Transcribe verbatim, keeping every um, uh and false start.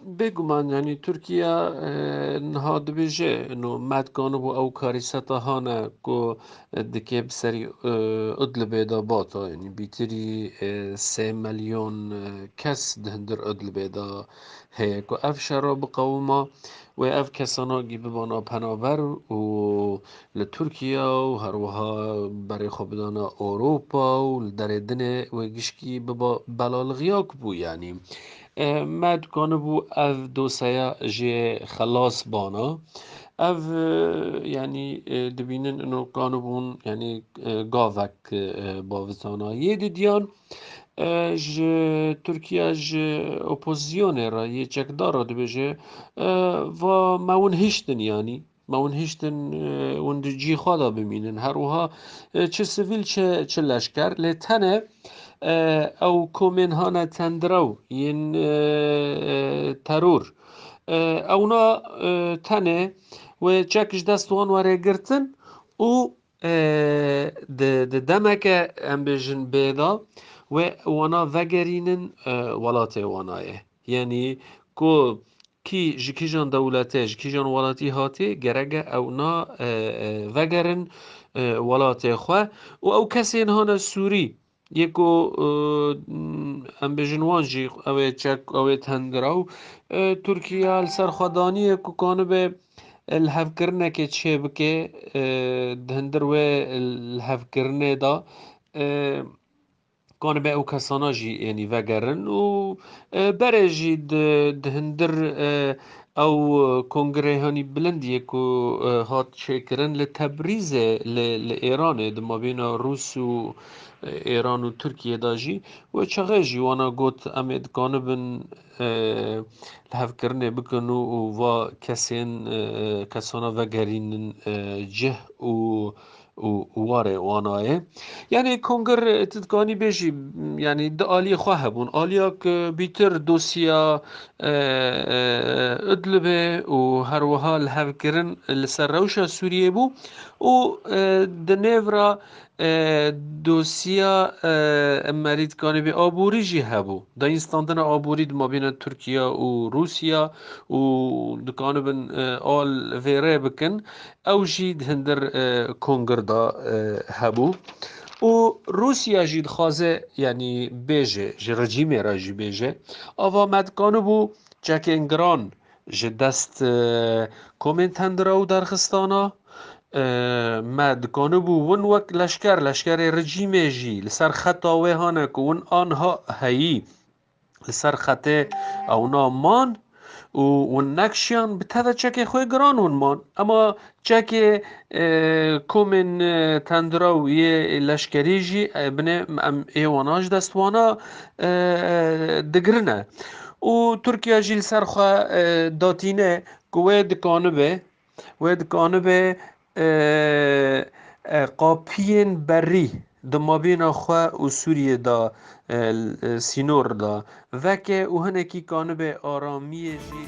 Bêguman, yanî Tirkiye, e, niha dibêje, no me dikanibû ew karîseta hane ku, e, dikê bi serî, e, Idlibê de bata, yanî bîtirî, e, sê milyon, e, kes di hundir Idlibê de heye ku ev şera biqewima, wê ev kesana gî bibana penaber û li Tirkiye û her wiha berê xwe bidana Ewropa û li derê dinê wê gişkî biba belalixiyek bû, yanî. E, me dikanibû ev doseya jê xelas bana. Ev, e, yanî, e, dibînin ino kanibûn, yanî, e, gavek, e, bavitana. Yê didiyan, e, ji Tirkiye, ji opozisyonê re, yê çekdar re dibêje, e, va me win hiştin, yanî. Me hûn hiştin, e, hûn di cî xwe de bimînin. Her wiha, e, çi sivîl, çi, çi leşker. Lê tenê, e, ew komên hane tendrew yên, e, e, teror. E, ewna, e, tenê wê çek ji dest wan were girtin û, e, di, di demeke, em bêjin, bê de wê wana vegerînin, e, welatê wana ye. Yanî ku kî ji kîjan dewletê, ji kîjan welatî hatî, gerek e ewna, e, e, vegerin, e, welatê xwe. Û ew kesên hane Sûrî, yê ku, e, em bêjin wan jî, ew ê çek, ew ê tendiraw, e, Tirkiye li ser xwe daniye ku kanibe, e, lihevkirinekê çêbike, e, di hundir wê lihevkirinê de, e, kanibe ew kesana jî, yanî, vegerin û, e, berê jî di, di hundir, e, ew, e, kongrê hanî bilind yê ku, e, hat çêkirin li Tebrîzê, li, li Êranê, di mabêna Rûs û, e, Êran û Tirkiye de jî, wê çaxê jî wana got, em ê dikanibin, e, lihevkirinê bikin û, û va kesên, e, kesana vegerînin, e, cih û û warê wana ye. Yanî kongir, e, tu dikanî bêjî, m, yanî di aliyê xwe hebûn. Aliya ku bîtir dosya, e, e, Idlibê û her wiha lihevkirin li ser rewşa Sûriyê bû û, e, di nêv re, e, dosya, e, em merî dikanî bê aborî jî hebû. Dayînstandina aborî di mabêna Tirkiye û Rûsya û dikanibin, e, al vê rê bikin. Ew jî di hundir, e, kongir de, e, hebû. Û Rûsya jî dixwaze, yanî bêje, ji rejîmê re jî bêje, ava me dikanibû çekên giran ji dest, e, komên tendira û derxistana, e, me dikanibû win wek leşker, leşkerê rejîmê jî li ser xeta wê hane ku win anha heyî li ser xetê ewna man û hûn nekişiyan, bi teve çekê xwe giran hûn man. Ema çekê, e, komên, e, tendira û yê leşkerî jî, e, binê em ê wana ji dest wana, e, digirine. Û Tirkiye jî li ser xwe, e, datîne ku wê dikanibe, wê dikanibe, e, e, qapiyên berî di mabêna xwe û Sûriyê de, e, l-, e, sînor de veke û hinekî kanibe aramiyê jî.